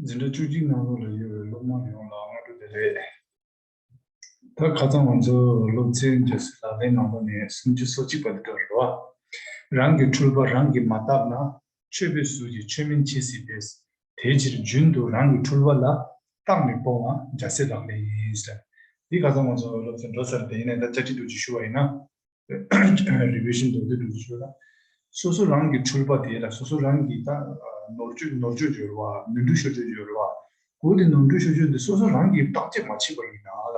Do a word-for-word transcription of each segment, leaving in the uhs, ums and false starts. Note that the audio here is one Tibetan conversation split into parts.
འཛིན་གྲྭ་བཅུ་གཅིག་ནང་ལོགས་ལ་ཡོད་པའི་སློབ་མ་ཡོངས་ལ་སྔ་དྲོ་བདེ་ལེགས། ད་ཁ་སང་ང་ཚོ་སློབ་ཚན་རྒྱལ་སྲས་ལག་ལེན་ནང་ལོགས་ནས་སུམ་ཅུ་སོ་གཅིག་པ་དེ་འགྲོ་རེད་བ། རང་གི་འཁྲུལ་པ་རང་གིས་མ་བརྟགས་ན། ཆོས་པའི་གཟུགས་ཀྱིས་ཆོས་མིན་ཇི་སྲིད་པས། དེའི་ཕྱིར་རྒྱུན་དུ་རང་གི་འཁྲུལ་པ་ལ། བརྟགས་མི་སྤོང་བ་རྒྱལ་སྲས་ལག་ལེན་ཡིན་ཟེར། འདི་ཁ་སང་ང་ཚོ་སློབ་ཚན་འགྲོ་ཚར་དེ་ཡིན་ནའི་ད་བཅར་འདྲི་འདྲ་ཅིག་ཞུ་བ་ཡིན་ན། རི་བི་ཤན་འདྲ་འདི་འདྲ་ཞུ་ན། སོ་སོ་རང་གི་འཁྲུལ་པ་དེ་ལ་སོ་སོ་རང་གིས་ད་ནོར་བཅོས་ནོར་བཅོས་བྱོས་རེད་བ། ནོར་འཁྲུལ་ཤོར་བཅོས་བྱོས་རེད་བ། གོ་དེ་ནོར་འཁྲུལ་ཤོར་བཅོས་འདི་སོ་སོ་རང་གིས་བརྟག་དཔྱད་མ་བྱས་པ་ཡིན་ན་ལབ་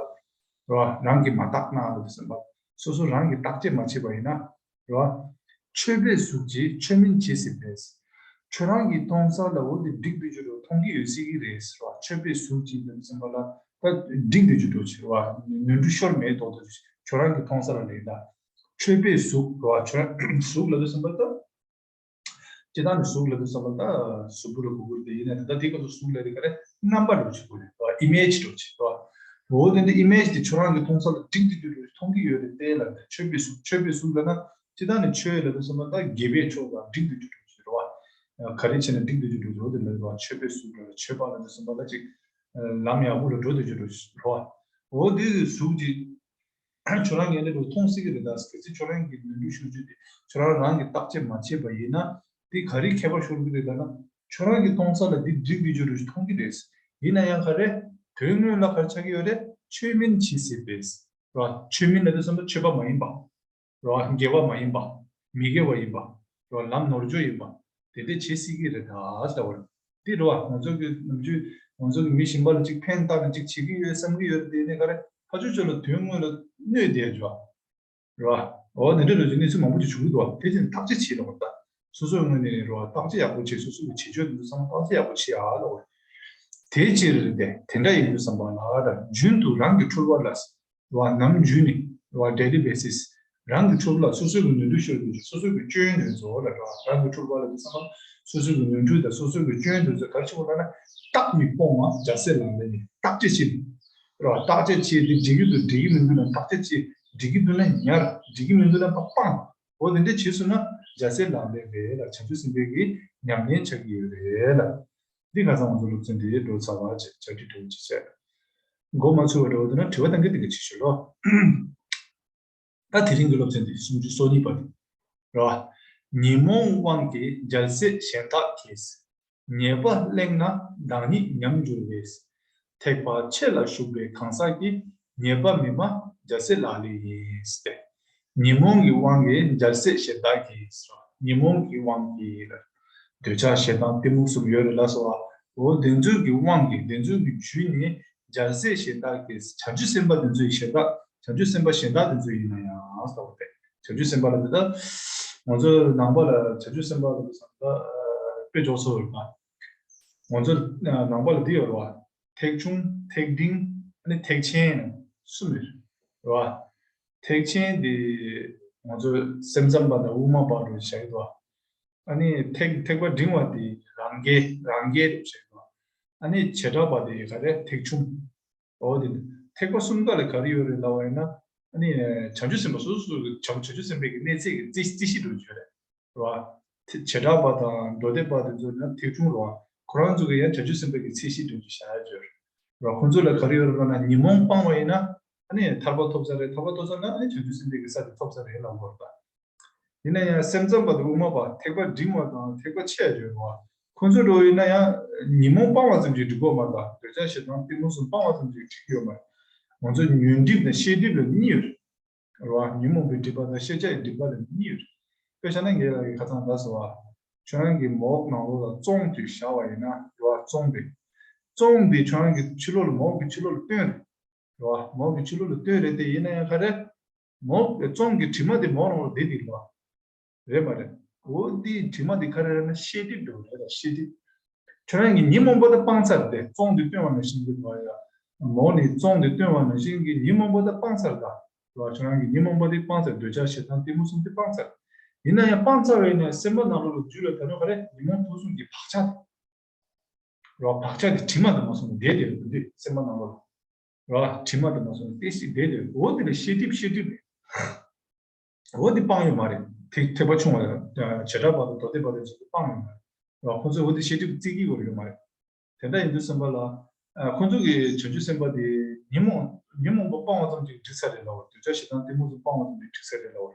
རེད་བ། རང་གིས་མ་བརྟགས་ན་ལབ་དུས་ཙམ་པ། སོ་སོ་རང་གིས་བརྟག་དཔྱད་མ་བྱས་པ་ཡིན་ན་རེད་བ། ཆོས་པའི་གཟུགས་ཀྱིས་ཆོས་མིན་ཇི་སྲིད་པས། ཁྱོད་རང་གིས་མཐོང་ས་ལ་འོ་དེ་འགྲིག་འདུག་རྒྱུ་འགྲོ་མཐོང་གི་ཡོད་སྲིད་ཀྱི་རེད་ཟེར་བ། ཆོས་པའི་གཟུགས་ཀྱིས་ལབ་དུས་ཙམ་པ་ལ་ད་འགྲིག་འདུག་རྒྱུ་འགྲོ་ཟེར་བ། ནོར་འཁྲུལ་ཤོར་མེད་མདོག་མདོག་ཁྱོད་རང་གིས་མཐོང་ས་ལ་ལས་ད། ཆོས་པའི་གཟུགས་རེད་བ། ཁྱོད་རང་གཟུགས་ལབ་དུས་ཙམ་པ་ད། སྤྱིར་བཏང་ནས་གཟུགས་ལབ་དུས་ཙམ་པ་ད་གཟུགས་པོ་ལ་གོ་གི་རེད་དེ། ཡིན་ནའི་ད་ལྟ་དེ་སྐབས་སུ་གཟུགས་ལབ་དེ་ག་རེ་རྣམ་པ་འདྲ་ཅིག་གོ་རེད་བ། ཨི་མེ་ཇི་འདྲ་ཅིག་རེད་བ། འོ་དེ་འདྲ་ཨི་མེ་ཇི་དེ་ཁྱོད་རང་གིས་མཐོང་ས་ལ་འགྲིག་འདུག་རྒྱུ་འགྲོ་མཐོང་གི་ཡོད་རེད་དེ་ལབ་དེ། ཆོས་པའི་གཟུགས་ཆོས་པའི་གཟུགས་ལབ་ན་སྤྱིར་བཏང་ནས་ཆོས་ལབ་དུས་ཙམ་པ་ད་དགེ་བའི་ཕྱོགས་ལ་འགྲིག་འདུག་རྒྱུ་འགྲོ་ཅིག་རེད་བ། ག་རེ་བྱས་ན་འགྲིག་འདུག་རྒྱུ་འགྲོ་ཅིག་འོ་དེ་ལབ་རེད་བ། ཆོས་པའི་གཟུགས་ལབ་ཆོས་པ་ལབ་དུས་ཙམ་པ་ད་ཅིག་ལམ་ཡག་པོ་ལ་འགྲོ་འདུག་རྒྱུ་འགྲོ་ཅིག་རེད་བ། འོ་དེ་གཟུགས་ཀྱི་ཁྱོད་རང་གིས་འདི་འདྲ་མཐོང་སྲིད་ཀྱི་རེད་ད། གལ་སྲིད་ཁྱོད་རང་གིས་ནོར་འཁྲུལ་ཤོར་རྒྱུ་དེ་ཁྱོད་རང་རང་གིས་བརྟག་དཔྱད་མ་བྱས་པ་ཡིན་ན་དེ་ག་རེ་ཁྱད་པར་ཤོར་གྱི་རེད་ལབ་ན། ཁྱོད་རང་གིས་མཐོང་ས་ལ་འདི་འགྲིག་འདུག་རྒྱུ་འགྲོ་ཞིག་མཐོང་གི་རེད། ཡིན་ན་ཡང་ག་རེ་དོན་དངོས་ལ་ག་རེ་ཆགས་ཀྱི་ཡོད་རེད། ཆོས་མིན་ཇི་སྲིད་པས། རེད་བ། ཆོས་མིན་ལབ་དུས་ཙམ་པ་ཆོས་པ་མ་ཡིན་པ། རེད་བ། དགེ་བ་མ་ཡིན་པ། མི་དགེ་བ་ཡིན་པ། རེད་བ། ལམ་ནོར་འཁྲུལ་ཡིན་པ། དེ་འདྲ་བྱེད་སྲིད་ཀྱི་རེད་ད་ཟེར་བ་རེད། དེ་རེད་བ། ང་ཚོ་གི་ནམ་རྒྱུན་ང་ཚོ་གི་མི་གཞན་པ་ལ་ཅིག་ཕན་བཏགས་ནས་ཅིག་བྱེད་ཀྱི་ཡོད་བསམ་གྱི་ཡོད་རེད་དེ། ཡིན་ནའི་ག་རེ་ཕར་ཕྱོགས་ཕྱོགས་ལ་དོན་དངོས་ལ་གནོད་བསྡད་འཇོག་རེད་བ། འོ་དེ་འདྲ་ལོ་ཅིག་གནས་ཚུལ་མང་པོ་ཅིག་བྱུང་གི་འདུག་བ། དེ་བཞིན་བརྟག་དཔྱད་བྱེད་རོགས་ད། སོ་སོའི་ངོས་ནས་རེད་བ། བརྟག་དཔྱད་ཡག་པོ་བྱེད། སོ་སོ་གི་བྱེད་སྤྱོད་དེ་ཚོ་ཚང་མ་བརྟག་དཔྱད་ཡག་པོ་བྱེད་ཨ་ལོ། དེའི་ཕྱིར་དེ་དེ་འདྲ་ཡིན་དུས་ཙམ་པ་ལ་ར་རྒྱུན་དུ་རང་གི་འཁྲུལ་པ་ལ། རེད་བ། ནམ་རྒྱུན་ནས་རེད་བ། daily basis རང་གི་འཁྲུལ་པ་ལ་སོ་སོའི་གི་ནོར་འཁྲུལ་ཤོར་དུས་སོ་སོའི་གི་སྐྱོན་དེ་ཚོ་ལ་རེད་བ། རང་གི་འཁྲུལ་པ་ལ་དེ་ཚང་མ་སོ་སོའི་གི་ནོར་འཁྲུལ་དང་སོ་སོའི་གི་སྐྱོན་དེ་ཚོ་ག་རེ་བྱེད་དགོས་ལབ་ན། བརྟགས་མི་སྤོང་བ་རྒྱལ་སྲས་ལག་ལེན་ནི་བརྟག་དཔྱད་བྱེད། རེད་བ། བརྟག་དཔྱད་བྱེད་དེ་འགྲིག་གི་འདུག་འགྲིག་གི་མི་འདུག་ན་བརྟག་དཔྱད་བྱེད། འགྲིག་གི་འདུག་ན་ཉར། འགྲིག་གི་མི་འདུག་ན་སྤང་། འོ་དེ་འདྲ་བྱས་སོང་ན་རྒྱལ་སྲས་ལག་ལེན་རེད་ལ། བྱང་ཆུབ་སེམས་དཔའི་གི་ཉམས་ལེན་ཆགས་ཀྱི་ཡོད་རེད་ལ། འདི་ཁ་སང་ང་ཚོ་སློབ་ཚན་འདི་འགྲོ་ཚར་བ་བྱས་བྱ་དྲི་དྲི་བ་ཅིག་བྱས། མགོ་མ་ཚོས་པ་འདྲ་བོ་འདུག་ན་དྲི་བ་གཏང་གི་འདུག་གི་ཅིག་ཞུ་ལོ། ད་དེ་རིང་གི་སློབ་ཚན་འདི་སུམ་ཅུ་སོ་གཉིས་པ་འདི་རེད་བ། ཉོན་མོངས་དབང་གིས་རྒྱལ་སྲས་གཞན་དག་གིས། ཉེས་པ་གླེང་ན་བདག་ཉིད་ཉམས་འགྱུར་བས། ཐེག་པ་ཆེ་ལ་ཞུགས་པའི་གང་ཟག་གིས། ཉེས་པ་མི་སྨྲ་རྒྱལ་སྲས་ལག་ལེན་ཡིན་ཟེར་ཏེ། ཉོན་མོངས་ཀྱི་དབང་གིས་རྒྱལ་སྲས་གཞན་དག་གིས་ཟེར་བ། ཉོན་མོངས་ཀྱི་དབང་གིས་ལ། འདོད་ཆགས་ཞེ་སྡང་གཏི་མུག་གསུམ་ཡོད་རེད་ལ་སོགས་པ། འོ་དེ་ཚོའི་གི་དབང་གིས་དེ་ཚོའི་གི་བརྒྱུད་ནས་རྒྱལ་སྲས་གཞན་དག་གིས་བྱང་ཆུབ་སེམས་དཔའ་དེ་ཚོའི་གཞན་དག་བྱང་ཆུབ་སེམས་དཔའ་གཞན་དག་དེ་ཚོ་ཡིན་ན་ཡང་ཟེར་བ་སྟེ། བྱང་ཆུབ་སེམས་དཔའ་ལ་དེ་ལྟ། ང་ཚོ་ནང་པ་ལ་བྱང་ཆུབ་སེམས་དཔའ་ལ་དེ་ཚོ་དཔེ་འཇོག་སྲོལ་ཡོད་པ། ང་ཚོ་ནང་པ་ལ་འདི་ཡོད་རེད་བ། ཐེག་ཆུང་། ཐེག་འབྲིང་། ཨ་ནི་ཐེག་ཆེན་གསུམ་ཡོད་རེད་བ། ཐེག་ཆེན་འདི་ང་ཚོ་སེམས་ཙམ་པ་དང་དབུ་མ་པ་རུ་བྱ་ཡི་འདུག་ཨ་ནི་ཐེག་ཐེག་པ་འབྲིང་བ་འདི་རང་རྒྱལ་རང་རྒྱལ་རུ་བྱ་ཡི་འདུག་ཨ་ནི་བྱེ་བྲག་པ་འདི་ག་རེ་ཐེག་ཆུང་། འོ་དེ་ནི་ཐེག་པ་གསུམ་ཀ་ལ་ག་རེ་ཡོད་རེད་ལབ་པ་ཡིན་ན། ཨ་ནི་བྱང་ཆུབ་སེམས་དཔའ་སོ་སོ་སོ་སོ་གི་བྱང་བྱང་ཆུབ་སེམས་དཔའི་གི་གནས་ཚད་ཀྱི་རྩིས་རྩིས་གཞི་འགྲོ་རྒྱུ་རེད། རེད་བ། བྱེ་བྲག་པ་དང་མདོ་སྡེ་པ་དེ་ཚོ་ནི་ཐེག་ཆུང་རེད་བ། ཁོ་རང་ཚོ་གི་ཡང་བྱང་ཆུབ་སེམས་དཔའི་གི་ཚད་གཞི་འགྲོ་རྒྱུ་བྱ་ཡ་ཡོད་རེད་བ། ཁོ་ཚོ་ལ་ག་རེ་ཡོད་རེད་ལབ་ན་ཉོན་མོངས་སྤངས་པ་ཡིན་ན་ཨ་ནི་ཐར་པ་ཐོབ་ས་རེད། ཐར་པ་ཐོབ་ས་ན་ཨ་ནི་བྱང་ཆུབ་སེམས་དཔའི་གི་ས་དེ་ཐོབ་ས་རེད་ལབ་དགོས་རེད་ད། ཡིན་ན་ཡང་སེམས་ཙམ་པ་དང་དབུ་མ་པ་ཐེག་པ་འབྲིང་བ་དང་ཐེག་པ་ཆེ་ཡོད་རེད་བ། ཁོ་ཚོ་འགྲོ་ཡིན་ན་ཡང་ཉོན་མོངས་སྤང་བ་ཙམ་གྱིས་འགྲིག་གི་ཡོད་མ་རེད། འདོད་ཆགས་ཞེ་སྡང་གཏི་མུག་གསུམ་སྤང་བ་ཙམ་གྱིས་འགྲིག་གི་ཡོད་མ་རེད། ང་ཚོ་ཉོན་སྒྲིབ་དང་ཤེས་སྒྲིབ་ལ་གཉིས་ཡོད་རེད་བ། ཉོན་མོངས་པའི་སྒྲིབ་པ་དང་ཤེས་བྱའི་སྒྲིབ་པ་ལ་གཉིས་ཡོད་རེད། དཔེ་བཞག་ན་ངས་ལབ་ཡི་ཁ་སང་ད་ཟེར་བ། ཁྱོད་རང་གི་མོག་ནང་ལོགས་ལ་བཙོང་དུ་བཞག་པ་ཡིན་ན་རེད་བ། བཙོང་དེ། བཙོང་དེ་ཁྱོད་རང་གི་ཕྱི་ལོགས་ལ་མོག་གི་ཕྱི་ལོགས་ལ་བཏོན་རེད། རེད་བ། མོག་གི་ཕྱི་ལོགས་ལ་བཏོན་རེད་དེ། ཡིན་ན་ཡང་ག་རེ། མོག་བཙོང་གི་དྲི་མ་དེ་མོག་ནང་ལ་བསྡད་དེ་རེད་བ། རེད་མ་རེད། འོ་དེའི་དྲི་མ་དེ་ག་རེ་རེད་ན་ཤེས་སྒྲིབ་འགྲོ་རེད་ལ། ཤེས་སྒྲིབ། ཁྱོད་རང་གི་ཉོན་མོངས་པ་དེ་སྤངས་ཚར་ཏེ། བཙོང་དེ་བཏོན་པ་ནང་བཞིན་གྱི་རེད་བ། ཡ། མོག་ནི་བཙོང་དེ་བཏོན་པ་ནང་བཞིན་གྱི་ཉོན་མོངས་པ་དེ་སྤངས་ཚར་ད། རེད་བ། ཁྱོད་རང་གི་ཉོན་མོངས་པ་དེ་སྤངས་ཚར། འདོད་ཆགས་ཞེ་སྡང་གཏི་མུག་གསུམ་དེ་སྤངས་ཚར། ཡིན་ན་ཡང་སྤངས་ཚར་བས་ན་སེམས་པ་ནང་ལོགས་ལ་རྒྱུད་ལ་ད་ནོ་ག་རེ་ཉོན་མོངས་དུག་གསུམ་གྱི་བག་ཆགས་དེ། རེད་བ། བག་ཆགས་དེ་དྲི་མ་དེ་མ་སོང་བསྡད་དེ་རེད་འདུག་སེམས་པ་ནང་ལོགས་ལ། རེད་བ། དྲི་མ་དེ་མ་སོང་ཏོག་ཙམ་བསྡད་དེ་རེད། འོ་དེ་ལ་ཤེས་སྒྲིབ་ཤེས་སྒྲིབ་རེད། འོ་དེ་སྤང་ཡོད་མ་རེད། ཐེག་ཐེག་པ་ཆུང་བ་ལ་བྱེ་བྲག་པ་དང་མདོ་སྡེ་པ་དེ་ཚོ་སྤང་ཡོད་མ་རེད། རེད་བ། ཁོ་ཚོས་འོ་དེ་ཤེས་སྒྲིབ་བརྩི་གི་ཡོད་མ་རེད། དེ་འདྲ་ཡིན་དུས་ཙམ་པ་ལ། ཨ། ཁོང་ཚོ་གིས་བྱང་ཆུབ་སེམས་དཔའ་དེ་ཉོན་མོངས་ཉོན་མོངས་པ་སྤང་བ་ཙམ་གྱིས་འགྲིག་ས་རེད་ལབ་པ། འདོད་ཆགས་ཞེ་སྡང་གཏི་མུག་ཚོ་སྤང་བ་ཙམ་གྱིས་འགྲིག་ས་རེད་ལབ་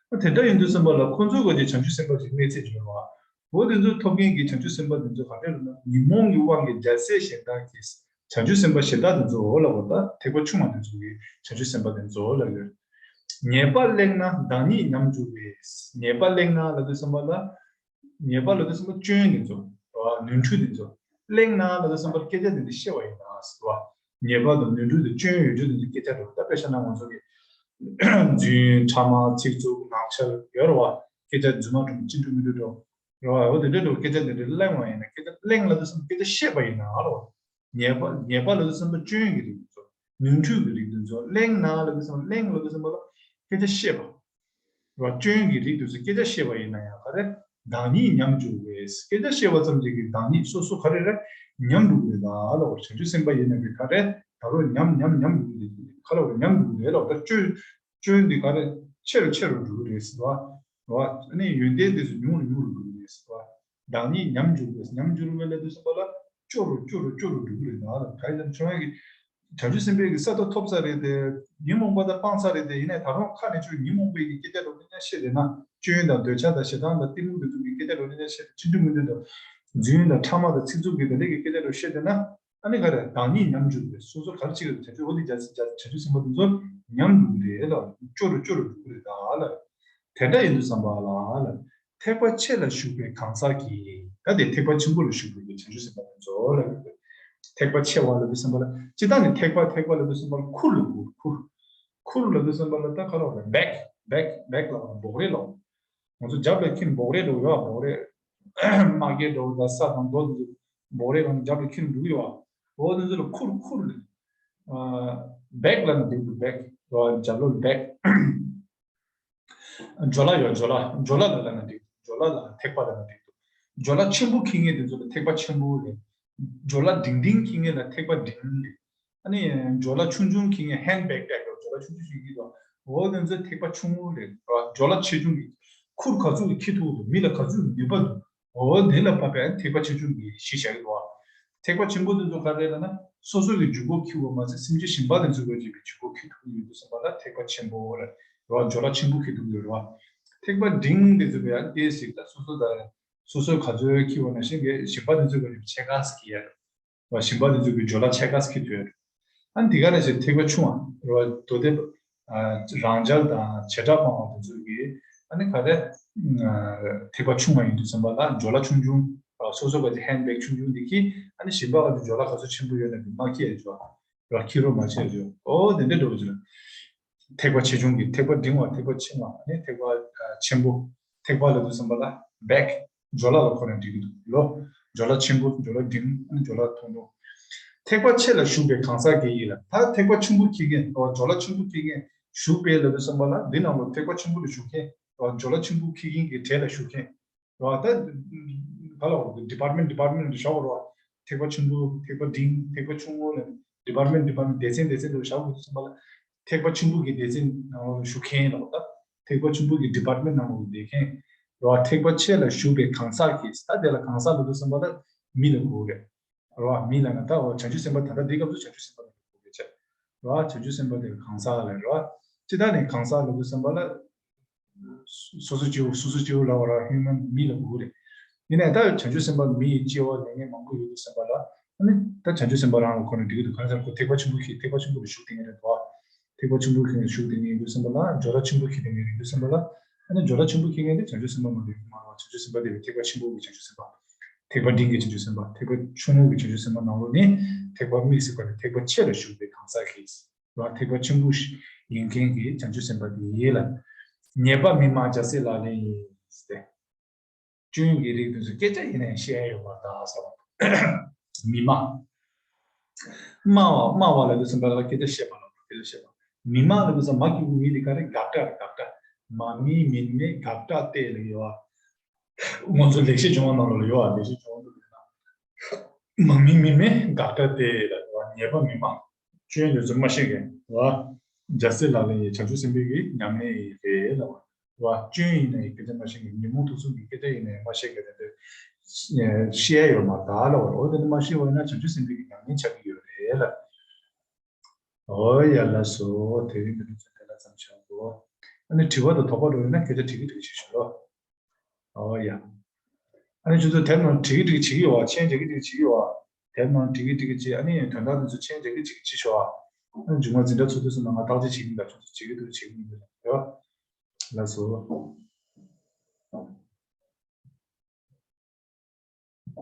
པ། ཨ། དེ་འདྲ་ཡིན་དུས་ཙམ་པ་ལ་ཁོང་ཚོའི་ག་དེ་བྱང་ཆུབ་སེམས་དཔའ་ཞིག་གནས་ཚད་བྱུང་བ། འོ་དེ་ཚོ་ཐོབ་མཁན་གྱི་བྱང་ཆུབ་སེམས་དཔའ་དེ་ཚོ་ག་འདྲ་རེད་ན། ཉོན་མོངས་ཀྱི་དབང་གིས་རྒྱལ་སྲས་གཞན་དག་གིས། བྱང་ཆུབ་སེམས་དཔའ་གཞན་དག་དེ་ཚོ། འོ་ལབ་པ། ད་ཐེག་པ་ཆུང་བ་དེ་ཚོ་གིས་བྱང་ཆུབ་སེམས་དཔའ་དེ་ཚོ་ལབ་ཡོད། ཉེས་པ་གླེང་ན་བདག་ཉིད་ཉམས་འགྱུར་བས། ཉེས་པ་གླེང་ན་ལབ་དུས་ཙམ་པ་ལ། ཉེས་པ་ལབ་དུས་ཙམ་པ་སྐྱོན་དེ་ཚོ། ནོར་འཁྲུལ་དེ་ཚོ། གླེང་ན་ལབ་དུས་ཙམ་པ་ལ་སྐད་ཆ་དེ་འདྲ་བཤད་པ་ཡིན་ན་ཟེར་བ། ཉེས་པ་དང་ནོར་འཁྲུལ་དང་སྐྱོན་ཡོད་རྒྱུ་དེ་ཚོ་སྐད་ཆ་འགྲོ། ད་དཔེ་བཞག་ན་ང་ཚོ་གི་རྫུན། ཕྲ་མ། ཚིག་རྩུབ། ངག་འཁྱལ་ཡོད་རེད་བ། སྐད་ཆ་རྫུན་མ་འགྲོ། ཅི་འགྲོ་མི་འགྲོ་འགྲོ། རེད་བ། འོ་དེ་འདྲ་འགྲོ། སྐད་ཆ་དེ་འདྲ་གླེང་བ་ཡིན་ན། སྐད་ཆ་གླེང་ལབ་དུས་ཙམ་པ་སྐད་ཆ་བཤད་པ་ཡིན་ན་རེད་བ། ཉེས་པ། ཉེས་པ་ལབ་དུས་ཙམ་པ་སྐྱོན་གྱི་རིགས་དེ་ཚོ། ནོར་འཁྲུལ་གྱི་རིགས་དེ་ཚོ། གླེང་ན་ལབ་དུས་ཙམ་པ། གླེང་ལབ་དུས་ཙམ་པ་ལ་སྐད་ཆ་བཤད་པ། རེད་བ། སྐྱོན་གྱི་རིགས་དེ་ཚོ་སྐད་ཆ་བཤད་པ་ཡིན་ན་ཡང་ག་རེ། བདག་ཉིད་ཉམས་འགྱུར་བས། སྐད་ཆ་བཤད་པ་ཙམ་གྱིས་ཀྱི་བདག་ཉིད་སོ་སོ་ག་རེ་རེད། ཉམས་འགྲོ་གི་རེད་ད་ལབ་པ། བྱང་ཆུབ་སེམས་དཔའ་ཡིན་ན་གི་ག་རེ། ད་རུང་ཉམས་ཉམས་ཉམས་འགྲོ་གི་རེད། ག་ལབ་པ། ཉམས་འགྲོ་གི་རེད་ལབ་པ། ད་སྐྱོན། སྐྱོན་འདི་ག་རེ། ཆེ་རུ་ཆེ་རུ་འགྲོ་གི་རེད་ཟེར་བ། རེད་བ། ཨ་ནི་ཡོན་ཏན་དེ་ཚོ་ཉུང་རུ་ཉུང་རུ་འགྲོ་གི་རེད་ཟེར་བ། བདག་ཉིད་ཉམས་འགྱུར་བས། ཉམས་འགྱུར་བས་ལབ་དུས་ཙམ་པ་ལ་སྐྱོ་རུ་སྐྱོ་རུ་སྐྱོ་རུ་འགྲོ་གི་རེད་ད། ག་རེ་ལབ་ན་ཁྱོད་རང་གིས་བྱང་ཆུབ་སེམས་དཔའི་གི་ས་ཐོབ་ཐོབ་ས་རེད་དེ། ཉོན་མོངས་པ་ད་སྤངས་ཚར་རེད་དེ། ཡིན་ནའི་ད་རུང་ཁ་ནས་ཁྱོད་ཉོན་མོངས་པའི་གི་སྐད་ཆ་འགྲོ་ནས་ཀྱང་བཤད་བསྡད་ན། སྐྱོན་དང་འདོད་ཆགས་དང་ཞེ་སྡང་དང་གཏི་མུག་དེ་ཚོ་གི་སྐད་ཆ་འགྲོ་ནས་ཀྱང་བཤད། ཅི་འདྲ་མི་འདྲ་དང་། རྫུན་དང་ཕྲ་མ་དང་ཚིག་རྩུབ་གི་དེ་འདྲ་གི་སྐད་ཆ་འགྲོ་བཤད་བསྡད་ན། ཨ་ནི་ག་རེ། བདག་ཉིད་ཉམས་འགྱུར་བས། སོ་སོ་ག་རེ་བྱེད་ཀྱི་འདུག་བྱ་རྒྱུ། འོ་དེ་བྱ་བྱ་བྱ་རྒྱུ་ཟིན་པ་དེ་ཚོ་ཉམས་འགྲོ་གི་རེད་ལ། སྐྱོ་རུ་སྐྱོ་རུ་འགྲོ་གི་རེད་ད་ལ། དེ་འདྲ་ཡིན་དུས་ཙམ་པ་ལ་ལ། ཐེག་པ་ཆེ་ལ་ཞུགས་པའི་གང་ཟག་གིས། ད་དེ་ཐེག་པ་ཆེན་པོ་ལ་ཞུགས་པའི་བྱང་ཆུབ་སེམས་དཔའ་དེ་ཚོ་ལ་ཡོད་པས། ཐེག་པ་ཆེ་བ་ལབ་དུས་ཙམ་པ་ལ། སྤྱིར་བཏང་ནི་ཐེག་པ་ཐེག་པ་ལབ་དུས་ཙམ་པ་ལ་ཁུར་ལ་གོ། ཁུར། ཁུར་ལབ་དུས་ཙམ་པ་ལ་ད་ག་ལབ་རེད། བེག། བེག། བེག་ལབ་པ་འབོག་རས་ལབ། ང་ཚོ་རྒྱབ་ལ་འཁྱེར་འབོག་རས་འདྲ་བོ་ཡོད་པ། འབོག་རས། དམག་རྒྱག་འདྲ་བོ་དང་ས་དང་རྡོ་དེ་ཚོ་འབོག་རས་ལ་རྒྱབ་ལ་འཁྱེར་འགྲོ་གི་ཡོད་པ། འོ་དེ་ཚོ་ལ་ཁུར། ཁུར་ལབ། ཨ། བེག་ལབ་ན་འགྲིག་འདུག་བེག། རྒྱབ་ལོགས་ལ་བེག། ཇོ་ལ་ཡོད། ཇོ་ལ། ཇོ་ལ་ལབ་ན་འགྲིག་འདུག་ཇོ་ལ་ལ་ཐེག་པ་ལབ་ན་འགྲིག་འདུག་ཇོ་ལ་ཆེན་པོ་འཁྱེར་མཁན་དེ་ཚོ་ལ་ཐེག་པ་ཆེན་པོ་ལབ། ཇོ་ལ་འབྲིང་འབྲིང་འཁྱེར་མཁན་ལ་ཐེག་པ་འབྲིང་ལབ། ཨ་ནི་ཇོ་ལ་ཆུང་ཆུང་འཁྱེར་མཁན། ཧེན་བེག་བེག་ལབ། ཇོ་ལ་ཆུང་ཆུང་ཞིག་གི་འདུག་འོ་དེ་ཚོ་ཐེག་པ་ཆུང་ངུ་ལབ། ཇོ་ལ་ཆེ་ཆུང་གི། ཁུར་ག་ཚོད་འཁྱེར་ཐུབ་འདུག་མི་ལ་ག་ཚོད་ནུས་པ་འདུག་འོ་དེ་ལ་བབས་པའི་ཐེག་པ་ཆེ་ཆུང་གི་གཞི་བཞག་གི་འདུག་ཐེག་པ་ཆེན་པོ་དེ་ཚོ་ག་རེ་ལབ་ན། སོ་སོ་གི་འཇུག་སྒོ་འཁྱེར་བ་མ་ཟད། སེམས་ཅན་གཞན་པ་དེ་ཚོ་གི་འཇུག་སྒོ་འཁྱེར་ཐུབ་ཀྱི་ཡོད་དུས་ཙམ་པ་ལ་ཐེག་པ་ཆེན་པོ་ལབ་རེད་བ། ཇོ་ལ་ཆེན་པོ་འཁྱེར་ཐུབ་ཀྱི་ཡོད་རེད་བ། ཐེག་པ་འབྲིང་དེ་ཚོ་གི་ཡང་ཏོག་ཙམ་ད་སོ་སོ་ད་སོ་སོ་ག་ཚོད་འཁྱེར་བ་ནང་བཞིན་གྱི་གཞན་པ་དེ་ཚོ་གི་ཕྱེད་ཀ་ཙམ་འཁྱེར་ཡ་རེད་བ། གཞན་པ་དེ་ཚོ་གི་ཇོ་ལ་ཕྱེད་ཀ་ཙམ་འཁྱེར་ཐུབ་ཡ་རེད། ཨ་ནི་དེ་ག་ནང་བཞིན་ཐེག་པ་ཆུང་བ་རེད་བ། མདོ་སྡེ་པ། ཨ། རང་འཇགས་དང་བྱེ་བྲག་སྤང་བ་དེ་ཚོ་གི། ཨ་ནི་ག་རེ། ཨ། ཐེག་པ་ཆུང་བ་ཡིན་དུས་ཙམ་པ་ལ་ཇོ་ལ་ཆུང་ཆུང་། ཨ། སོ་སོ་ག་ཚོད་ཧེན་བེག་ཆུང་ཆུང་འདི་འཁྱེར། ཨ་ནི་གཞན་པ་ག་ཚོད་ཇོ་ལ་ག་ཚོད་ཆེན་པོ་ཡོད་ན་འདི་མ་འཁྱེར་ཡ་ཇོ། ར་འཁྱེར་རོགས་མ་བྱེད་ཅོ། ཨོ་དེ་འདྲ་འགྲོ་གི་ཅོ། ཐེག་པ་ཆེ་ཆུང་གི། ཐེག་པ་འབྲིང་བ། ཐེག་པ་ཆུང་བ། ཨ་ནི་ཐེག་པ་ཆེན་པོ། ཐེག་པ་ལབ་དུས་ཙམ་པ་ལ་བེག། ཇོ་ལ་ལ་གོ་ན་འགྲིག་གི་འདུག་ལོ། ཇོ་ལ་ཆེན་པོ། ཇོ་ལ་འབྲིང་། ཨ་ནི་ཇོ་ལ་ཐུང་ཐུང་། ཐེག་པ་ཆེ་ལ་ཞུགས་པའི་གང་ཟག་གིས་ལ། ད་ཐེག་པ་ཆེན་པོ་འཁྱེར་མཁན། ཨོ་ཇོ་ལ་ཆེན་པོ་འཁྱེར་མཁན། ཞུགས་པའི་ལབ་དུས་ཙམ་པ་ལ་འདི་ནང་ལོ་ཐེག་པ་ཆེན་པོ་ལ་ཞུགས་མཁན། ཨོ་ཇོ་ལ་ཆེན་པོ་འཁྱེར་མཁན་གྱི་གྲས་ལ་ཞུགས་མཁན། རེད་བ། ད་ག་ལ་འོ་ཌི་པཱར་མེན་ཊི་ཌི་པཱར་མེན་ཊི་བཞག་པ་རེད་བ། ཐེག་པ་ཆེན་པོ། ཐེག་པ་འབྲིང་། ཐེག་པ་ཆུང་ངུ་ལ་ཌི་པཱར་མེན་ཊི་ཌི་པཱར་མེན་ཊི་སྡེ་ཚན་སྡེ་ཚན་དུ་བཞག་དགོས་ཙམ་པ་ལ། ཐེག་པ་ཆེན་པོ་གི་སྡེ་ཚན་ནང་ལ་ཞུགས་མཁན་ལ་འོ་ད། ཐེག་པ་ཆེན་པོ་གི་ཌི་པཱར་མེན་ཊི་ནང་ལ་བསྡད་མཁན་རེད་བ། ཐེག་པ་ཆེ་ལ་ཞུགས་པའི་གང་ཟག་གིས། ད་དེ་ལ་གང་ཟག་ལབ་དུས་ཙམ་པ་ལ་མི་ལ་གོ་གི་རེད་བ། མི་ལ་ང་ད་འོ་བྱང་ཆུབ་སེམས་དཔའ་ད་ལྟ་འདི་སྐབས་སུ་བྱང་ཆུབ་སེམས་དཔའ་ལ་གོ་གི་ཆ་རེད་བ། བྱང་ཆུབ་སེམས་དཔའ་དེ་ལ་གང་ཟག་ལ་རེད་བ། སྤྱིར་བཏང་ནས་གང་ཟག་ལབ་དུས་ཙམ་པ་ལ། སོ་སོ་སྐྱེ་བོ། སོ་སོ་སྐྱེ་བོ་ལབ་པ་ར་ཧིའུ་མན་མི་ལ་གོ་གི་རེད། ཡིན་ནའི་ད་བྱང་ཆུབ་སེམས་དཔའ་མི་ཡི་སྐྱེ་བ་ལེན་མཁན་མང་པོ་ཡོད་དུས་ཙམ་པ་ལ། ཨ་ནི་ད་བྱང་ཆུབ་སེམས་དཔའ་རང་ལ་གོ་ན་འགྲིག་གི་འདུག་གང་ཟེར་ཁོ་ཐེག་པ་ཆེན་པོ་འཁྱེར། ཐེག་པ་ཆེན་པོ་ལ་ཞུགས་བསྡད་མཁན་རེད་དོ། ཐེག་པ་ཆེན་པོ་འཁྱེར་ནས་ཞུགས་བསྡད་མཁན་ཡིན་དུས་ཙམ་པ་ལ། ཇོ་ལ་ཆེན་པོ་འཁྱེར་བསྡད་མཁན་ཡིན་དུས་ཙམ་པ་ལ། ཨ་ནི་ཇོ་ལ་ཆེན་པོ་འཁྱེར་མཁན་དེ་བྱང་ཆུབ་སེམས་དཔའ་མ་རེད་མ་རེད་བ། བྱང་ཆུབ་སེམས་དཔའ་དེ་བས་ཐེག་པ་ཆེན་པོ་གི་བྱང་ཆུབ་སེམས་དཔའ། ཐེག་པ་འབྲིང་གི་བྱང་ཆུབ་སེམས་དཔའ། ཐེག་པ་ཆུང་ངུ་གི་བྱང་ཆུབ་སེམས་དཔའ་ནང་ལོགས་ནས་ཐེག་པ་དམིགས་བསལ་བ་ནི་ཐེག་པ་ཆེ་ལ་ཞུགས་པའི་གང་ཟག་གིས། ར་ཐེག་པ་ཆེན་པོ་ཡིན་མཁན་གྱི་བྱང་ཆུབ་སེམས་དཔའ་དེ་ཡིན་ལ། ཉེས་པ་མི་སྨྲ་རྒྱལ་སྲས་ལག་ལེན་ཡིན་ཟེར་ཏེ། སྐྱོན་གྱི་རིགས་དེ་ཚོ་སྐད་ཆ་ཡིན་ནའི་བཤད་ཡ་ཡོད་མ་རེད་ད་ཟེར་བ། མི་སྨྲ། སྨྲ་བ། སྨྲ་བ་ལབ་དུས་ཙམ་པ་ལ་སྐད་ཆ་བཤད་པ་ལ་སྐད་ཆ་བཤད་པ། མི་སྨྲ་ལབ་དུས་ཙམ་མ་གི་གུ་མི་དེ་ག་རེ། དགག་སྒྲ་རེད། དགག་སྒྲ། མ་སྨྲས་མིན་སྨྲས་དགག་སྒྲ་སྟེ་ལབ་ཡོད་བ། ང་ཚོ་ལེགས་བཤད་ལྗོན་དབང་ནང་ལོགས་ལ་ཡོད་བ། ལེགས་བཤད་ལྗོན་དབང་དུ་ལ་ཡོད་ན། མ་སྨྲས་མིན་སྨྲས་དགག་སྒྲ་སྟེ་ལབ་ཡོད་བ། ཉེས་པ་མི་སྨྲ། སྐྱོན་དེ་ཚོ་མ་བཤད་མཁན་རེད་བ། རྒྱལ་སྲས་ལག་ལེན་ཡིན། བྱང་ཆུབ་སེམས་དཔའི་གི་ཉམས་ལེན་ཡིན་རེད་ལབ་པ། བ། སྐྱོན་ཡིན་ནའི་སྐད་ཆ་མ་བཤད་མཁན། ཉོན་མོངས་དུག་གསུམ་གྱི་སྐད་ཆ་ཡིན་ནའི་མ་བཤད་མཁན་དེ་ཚོ་ཤེས་ཡ་ཡོད་མ་རེད་ལ། འོ་དེ་འདྲ་མ་ཤེས་པ་ཡིན་ན་བྱང་ཆུབ་སེམས་དཔའི་གི་ཉམས་ལེན་ཆགས་ཀྱི་ཡོད་རེད་ལ། འོ་ཡ་ལགས་སོ། དེ་རིང་འདི་ནས་ཚོ་དེ་ལ་ཙམ་བྱ་དགོས། ཨ་ནི་དྲི་བ་དང་དོགས་པ་འགྲོ་ཡོད་ན་སྐད་ཆ་དྲི་གི་དྲི་གི་བྱེད་ཤོག་ལོ། འོ་ཡ། ཨ་ནི་ཁྱོད་ཚོ་དེབ་ནང་བྲིས་ཀྱི་བྲིས་ཀྱི་བྱེད་ཀྱི་ཡོད་པ། མཆན་རྒྱག་གི་རྒྱག་གི་བྱེད་ཀྱི་ཡོད་པ། དེབ་ནང་བྲིས་ཀྱི་བྲིས་ཀྱི་བྱེད། ཨ་ནི་དོན་དག་དེ་ཚོ་མཆན་རྒྱག་གི་རྒྱག་གི་བྱེད་ཤོག་ཨ། ཨ་ནི་མཇུག་མ་འཛིན་གྲྭ་ཚོགས་དུས་སུ་ནང་ང་བརྟག་དཔྱད་བྱེད་ཀྱི་མི་འདུག་ལ། ཁྱོད་ཚོ་བྱེད་ཀྱི་མི་འདུག་ལ། ལགས་སོ།